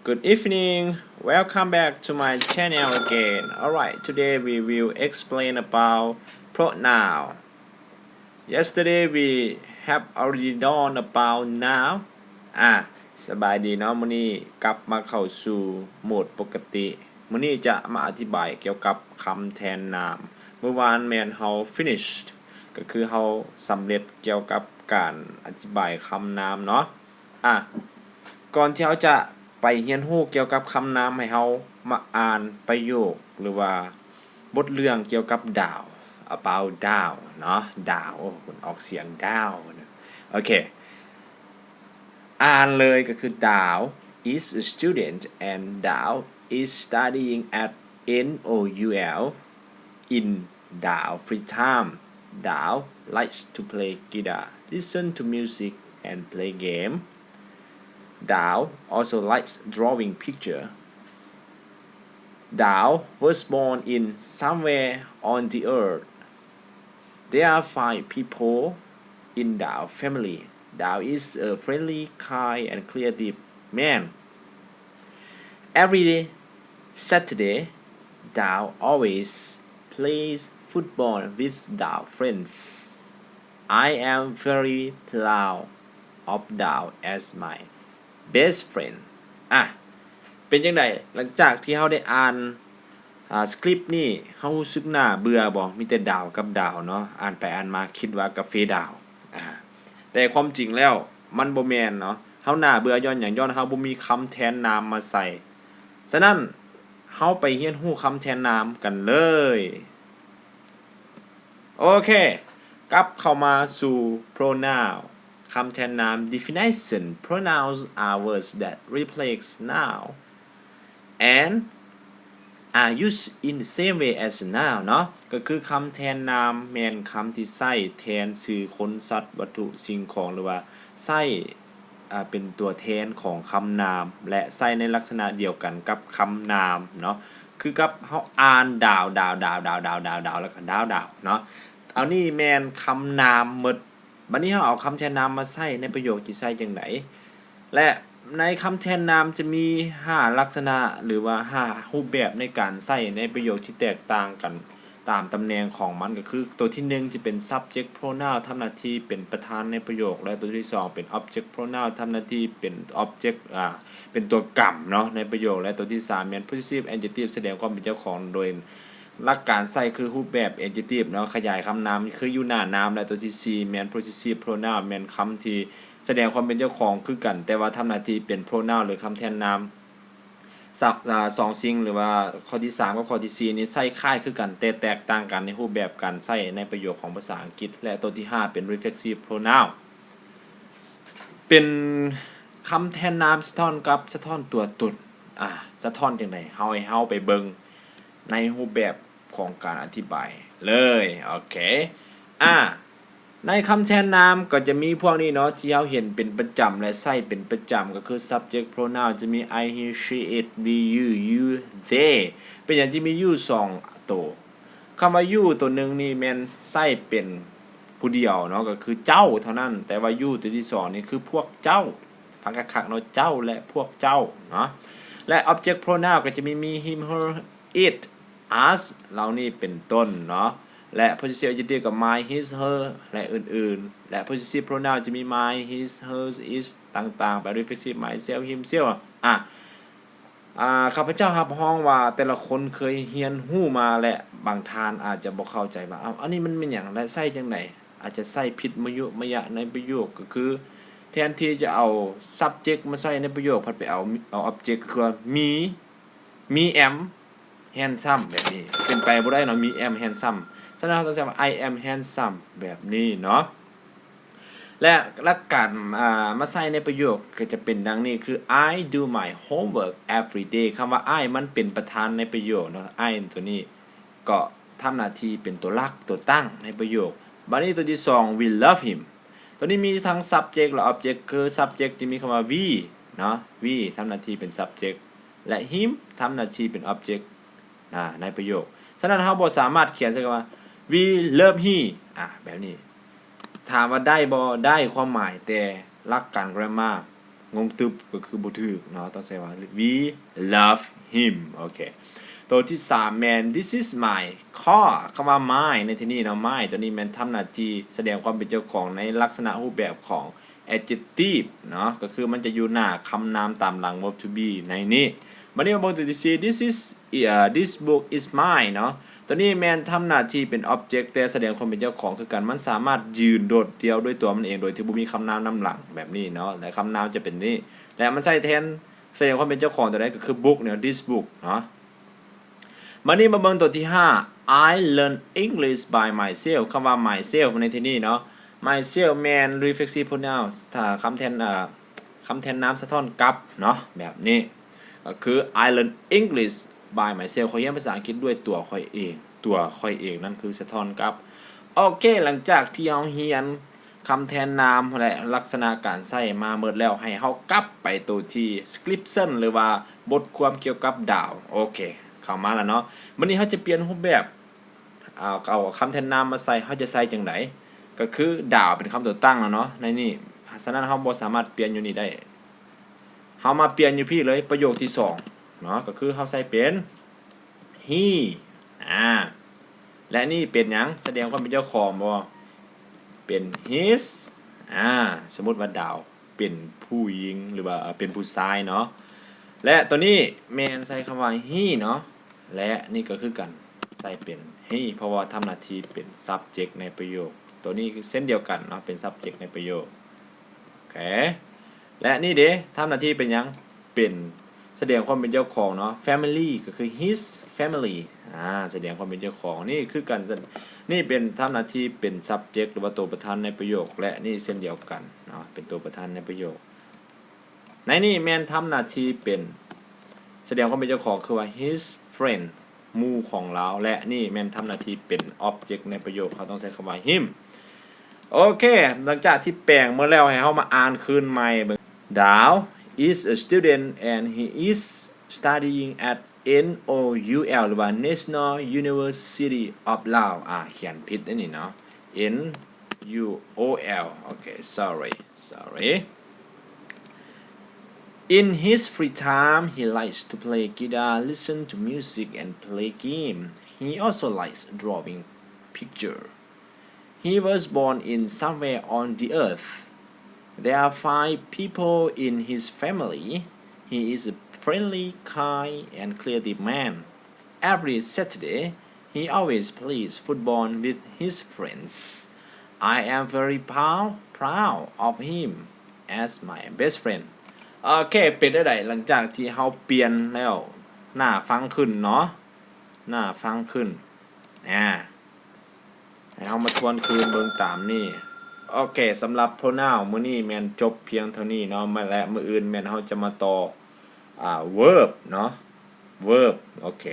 Good evening. Welcome back to my channel again. Alright, today we will explain about pronoun. Yesterday we have already done about noun. ອ່າ ສະບາຍດີເນາະ, ມື້ນີ້ກັບມາເຂົ້າສູ່ໂໝດປົກກະຕິ. ມື້ນີ້ຈະມາອະທິບາຍກ່ຽວກັບຄຳແທນນາມ. ມື້ວານແມ່ນເຮົາ finished ກໍຄືເຮົາສຳເລັດກ່ຽວກັບການອະທິບາຍຄຳນາມເນາະ. ອ່ະ ກ່ອນທີ່ເຮົາຈະໄປຮຽນຮູ້ກ່ຽວກັບຄຳນາມ, ໃຫ້ເຮົາມາອ່ານປະໂຫຍກ ຫຼືວ່າບົດເລື່ອງກ່ຽວກັບດາວ about ດາວເນາະ, ດາວ ໂອ້ ອອກສຽງດາວ. ໂອເຄ ອ່ານເລີຍກໍຄື Dao is a student and Dao is studying at N O U L in Dao free time. Dao likes to play guitar, listen to music, and play game. Dao also likes drawing picture. Dao was born in somewhere on the earth. There are five people in Dao family. Dao is a friendly, kind, and creative man. Every Saturday, Dao always plays football with Dao friends. I am very proud of Dao as my best friend. ອ່ະ ເປັນຈັ່ງໃດ ຫຼັງຈາກທີ່ເຮົາໄດ້ອ່ານ ອ່າ ສະຄຣິບນີ້ ເຮົາຮູ້ສຶກໜ້າເບື່ອບໍ່? ມີແຕ່ດາວກັບດາວເນາະ, ອ່ານໄປອ່ານມາຄິດວ່າກາເຟດາວ. ອ່າ ແຕ່ຄວາມຈິງແລ້ວມັນບໍ່ແມ່ນເນາະ. ເຮົາໜ້າເບື່ອຍ້ອນຫຍັງ? ຍ້ອນເຮົາບໍ່ມີຄຳແທນນາມມາໃສ່. ສະນັ້ນ ເຮົາໄປຮຽນຮູ້ຄຳແທນນາມກັນເລີຍ. ໂອເຄ ກັບເຂົ້າມາສູ່ pronoun ຄຳແທນນາມ. Definition: Pronouns are words that replace noun and are used in the same way as a noun ເນາະ, ກໍຄືຄຳແທນນາມແມ່ນຄຳທີ່ໃຊ້ແທນຊື່ຄົນ, ສັດ, ວັດຖຸ, ສິ່ງຂອງ ຫຼືວ່າໃຊ້ ອ່າ ເປັນຕົວແທນຂອງຄຳນາມ ແລະ ໃຊ້ໃນລັກສະນະດຽວກັນກັບຄຳນາມເນາະ, ຄືກັບເຮົາອ່ານດາວ ດາວ ດາວ ດາວ ດາວ ດາວ ແລ້ວກໍດາວ ດາວເນາະ. ອັນນີ້ແມ່ນຄຳນາມໝົດ. ບັດນີ້ເຮົາເອົາຄຳແທນນາມມາໃຊ້ໃນປະໂຫຍກ ຊິໃຊ້ຈັ່ງໃດ? ແລະ ໃນຄຳແທນນາມຈະມີຫ້າລັກສະນະ ຫຼືວ່າຫ້າຮູບແບບໃນການໃຊ້ໃນປະໂຫຍກທີ່ແຕກຕ່າງກັນ ຕາມຕຳແໜ່ງຂອງມັນ ກໍຄືຕົວທີໜຶ່ງຈະເປັນ subject pronoun ທຳໜ້າທີ່ເປັນປະທານໃນປະໂຫຍກ ແລະ ຕົວທີສອງເປັນ object pronoun ທຳໜ້າທີ່ເປັນ object ອ່າ ເປັນຕົວກຳເນາະໃນປະໂຫຍກ ແລະ ຕົວທີສາມແມ່ນ possessive adjective ສະແດງຄວາມເປັນເຈົ້າຂອງ ໂດຍຫຼັກການໃຊ້ຄືຮູບແບບ adjective ເນາະ ຂະຫຍາຍຄຳນາມ ຄືຢູ່ໜ້ານາມ ແລະ ຕົວທີສີ່ແມ່ນ possessive pronoun ແມ່ນຄຳທີ່ສະແດງຄວາມເປັນເຈົ້າຂອງຄືກັນ ແຕ່ວ່າທຳໜ້າທີ່ເປັນ pronoun ຫຼືຄຳແທນນາມ. ສະ ອາ ສອງສິ່ງ ຫຼືວ່າຂໍ້ທີສາມກັບຂໍ້ທີສີ່ນີ້ໃຊ້ຄ້າຍຄືກັນ ແຕ່ແຕກຕ່າງກັນໃນຮູບແບບການໃຊ້ໃນປະໂຫຍກຂອງພາສາອັງກິດ ແລະ ຕົວທີຫ້າເປັນ reflexive pronoun ເປັນຄຳແທນນາມສະທ້ອນກັບສະທ້ອນຕົວຕົນ. ອາ ສະທ້ອນຈັ່ງໃດ? ເຮົາ ໃຫ້ເຮົາໄປເບິ່ງໃນຮູບແບບຂອງການອະທິບາຍເລີຍ. ໂອເຄ ອາ ໃນຄຳແທນນາມກໍຈະມີພວກນີ້ເນາະ ທີ່ເຮົາເຫັນເປັນປະຈຳ ແລະ ໃຊ້ເປັນປະຈຳ ກໍຄື subject pronoun ຈະມີ I, he, she, it, we, you, you, they. ເປັນຫຍັງຈຶ່ງມີ you ສອງໂຕ? ຄຳວ່າ you ໂຕໜຶ່ງນີ້ແມ່ນໃຊ້ເປັນຜູ້ດຽວເນາະ ກໍຄືເຈົ້າເທົ່ານັ້ນ, ແຕ່ວ່າ you ໂຕທີສອງນີ້ຄືພວກເຈົ້າ. ຟັງຄັກໆເນາະ, ເຈົ້າ ແລະ ພວກເຈົ້າເນາະ. ແລະ object pronoun ກໍຈະມີ me, him, her, it, us ເຫຼົ່ານີ້ເປັນຕົ້ນເນາະ ແລະ possessive adjective ກໍ mine, his, her ແລະ ອື່ນໆ ແລະ possessive pronoun ຈະມີ mine, his, hers, its ຕ່າງໆ ໄປ reflexive myself, himself ອາ ອາ ຂ້າພະເຈົ້າຮັບຮອງວ່າແຕ່ລະຄົນເຄີຍຮຽນຮູ້ມາ ແລະ ບາງທ່ານອາດຈະບໍ່ເຂົ້າໃຈວ່າ ເອົ້າ ອັນນີ້ມັນແມ່ນຫຍັງ ແລະ ໃຊ້ຈັ່ງໃດ? ອາດຈະໃຊ້ຜິດມາຍຸມາຍະໃນປະໂຫຍກ ກໍຄືແທນທີ່ຈະເອົາ subject ມາໃຊ້ໃນປະໂຫຍກ ພັດໄປເອົາ ເອົາ object ຄືວ່າ me me am handsome ແບບນີ້ ເປັນໄປບໍ່ໄດ້ເນາະ me am handsome. ສະນັ້ນເຮົາຕ້ອງໃຊ້ວ່າ I am handsome ແບບນີ້ເນາະ ແລະ ຫຼັກການ ອາ ມາໃຊ້ໃນປະໂຫຍກກໍຈະເປັນດັ່ງນີ້ ຄື I do my homework every day. ຄຳວ່າ I ມັນເປັນປະທານໃນປະໂຫຍກເນາະ I ຕົວນີ້ກໍທຳໜ້າທີ່ເປັນຕົວຫຼັກ ຕົວຕັ້ງໃນປະໂຫຍກ. ບາດນີ້ຕົວທີສອງ we love him. ຕົວນີ້ມີທັງ subject ແລະ object ຄື subject ຈະມີຄຳວ່າ we ເນາະ we ທຳໜ້າທີ່ເປັນ subject ແລະ him ທຳໜ້າທີ່ເປັນ object ອາ ໃນປະໂຫຍກ. ສະນັ້ນເຮົາບໍ່ສາມາດຂຽນໃສ່ຄຳວ່າ we love he ອາ ແບບນີ້. ຖາມວ່າໄດ້ບໍ່? ໄດ້ຄວາມໝາຍ, ແຕ່ຫຼັກການ grammar ງົງຕຶບ ກໍຄືບໍ່ຖືກເນາະ ຕ້ອງໃຊ້ວ່າ we love him. ໂອເຄ ໂຕທີສາມແມ່ນ this is my car. ຄຳວ່າ my ໃນທີ່ນີ້ເນາະ my ໂຕນີ້ແມ່ນທຳໜ້າທີ່ສະແດງຄວາມເປັນເຈົ້າຂອງໃນລັກສະນະຮູບແບບຂອງ adjective ເນາະ ກໍຄືມັນຈະຢູ່ໜ້າຄຳນາມຕາມຫຼັງ verb to be ໃນນີ້. ບັດນີ້ມາເບິ່ງໂຕທີສີ່ this is ເອີ this book is mine ເນາະ ໂຕນີ້ແມ່ນທຳໜ້າທີ່ເປັນ object ແຕ່ສະແດງຄວາມເປັນເຈົ້າຂອງຄືກັນ ມັນສາມາດຢືນໂດດດ່ຽວດ້ວຍຕົວມັນເອງ ໂດຍທີ່ບໍ່ມີຄຳນາມນຳຫຼັງແບບນີ້ເນາະ ແລະ ຄຳນາມຈະເປັນນີ້ ແລະ ມັນໃຊ້ແທນ ສະແດງຄວາມເປັນເຈົ້າຂອງໂຕໃດ ກໍຄື book ເນາະ this book ເນາະ. ບັດນີ້ມາເບິ່ງໂຕທີຫ້າ I learn English by myself. ຄຳວ່າ myself ໃນທີ່ນີ້ເນາະ myself ແມ່ນ reflexive pronoun ຖ້າຄຳແທນ ເອີ ຄຳແທນນາມສະທ້ອນກັບເນາະ ແບບນີ້ ກໍຄື I learn English by myself. ຂ້ອຍຮຽນພາສາອັງກິດດ້ວຍຕົວຂ້ອຍເອງ. ຕົວຂ້ອຍເອງນັ້ນຄືສະທ້ອນກັບ. ໂອເຄ ຫຼັງຈາກທີ່ເຮົາຮຽນຄຳແທນນາມ ແລະ ລັກສະນະການໃຊ້ມາໝົດແລ້ວ ໃຫ້ເຮົາກັບໄປໂຕທີ່ description ຫຼືວ່າບົດຄວາມກ່ຽວກັບດາວ. ໂອເຄ ເຂົ້າມາແລ້ວເນາະ. ບັດນີ້ເຮົາຈະປ່ຽນຮູບແບບ ເອົາ ເອົາຄຳແທນນາມມາໃສ່ ເຮົາຈະໃສ່ຈັ່ງໃດ? ກໍຄືດາວເປັນຄຳຕົວຕັ້ງແລ້ວເນາະ ໃນນີ້. ສະນັ້ນເຮົາບໍ່ສາມາດປ່ຽນຢູ່ນີ້ໄດ້. ເຮົາມາປ່ຽນຢູ່ພີ້ເລີຍ ປະໂຫຍກທີສອງເນາະ ກໍຄືເຮົາໃສ່ເປັນ he ອາ ແລະ ນີ້ເປັນຫຍັງ? ສະແດງຄວາມເປັນເຈົ້າຂອງບໍ່? ເປັນ his ອາ ສົມມຸດວ່າດາວເປັນຜູ້ຍິງ ຫຼືວ່າເປັນຜູ້ຊາຍເນາະ ແລະ ໂຕນີ້ແມ່ນໃສ່ຄຳວ່າ he ເນາະ ແລະ ນີ້ກໍຄືກັນ ໃສ່ເປັນ he ເພາະວ່າທຳໜ້າທີ່ເປັນ subject ໃນປະໂຫຍກ. ໂຕນີ້ຄືເຊັ່ນດຽວກັນເນາະ ເປັນ subject ໃນປະໂຫຍກ. ໂອເຄ ແລະ ນີ້ເດ ທຳໜ້າທີ່ເປັນຫຍັງ? ເປັນ ສະແດງຄວາມເປັນເຈົ້າຂອງເນາະ family ກໍຄື his family ອາ ສະແດງຄວາມເປັນເຈົ້າຂອງ. ນີ້ຄືກັນ ນີ້ເປັນ ທຳໜ້າທີ່ເປັນ subject ຫຼືວ່າໂຕປະທານໃນປະໂຫຍກ ແລະ ນີ້ເຊັ່ນດຽວກັນເນາະ ເປັນໂຕປະທານໃນປະໂຫຍກ. ໃນນີ້ແມ່ນທຳໜ້າທີ່ເປັນ ສະແດງຄວາມເປັນເຈົ້າຂອງ ຄືວ່າ his friend ໝູ່ຂອງລາວ ແລະ ນີ້ແມ່ນທຳໜ້າທີ່ເປັນ object ໃນປະໂຫຍກ ເຮົາຕ້ອງໃຊ້ຄຳວ່າ him. ໂອເຄ ຫຼັງຈາກທີ່ແປງໝົດແລ້ວ ໃຫ້ເຮົາມາອ່ານຄືນໃໝ່ເບິ່ງ. Dao is a student and he is studying at N O U L ຫຼືວ່າ National University of Lao. ອາ ຂຽນຜິດເດ້ນີ້ເນາະ N U O L. ໂອເຄ sorry sorry. In his free time, he likes to play guitar, listen to music, and play game. He also likes drawing picture. He was born in somewhere on the earth. There are five people in his family. He is a friendly, kind, and creative man. Every Saturday, he always plays football with his friends. I am very proud, proud of him as my best friend. ໂອເຄ ເປັນໄດ້ໃດ ຫຼັງຈາກທີ່ເຮົາປ່ຽນແລ້ວ ໜ້າຟັງຂຶ້ນເນາະ ໜ້າຟັງຂຶ້ນ ອາ ໃຫ້ເຮົາມາທວນຄືນເບິ່ງຕາມນີ້. ໂອເຄ ສຳລັບ pronoun ມື້ນີ້ແມ່ນຈົບພຽງເທົ່ານີ້ເນາະ ແລະ ມື້ອື່ນແມ່ນເຮົາຈະມາຕໍ່ ອາ verb ເນາະ verb. ໂອເຄ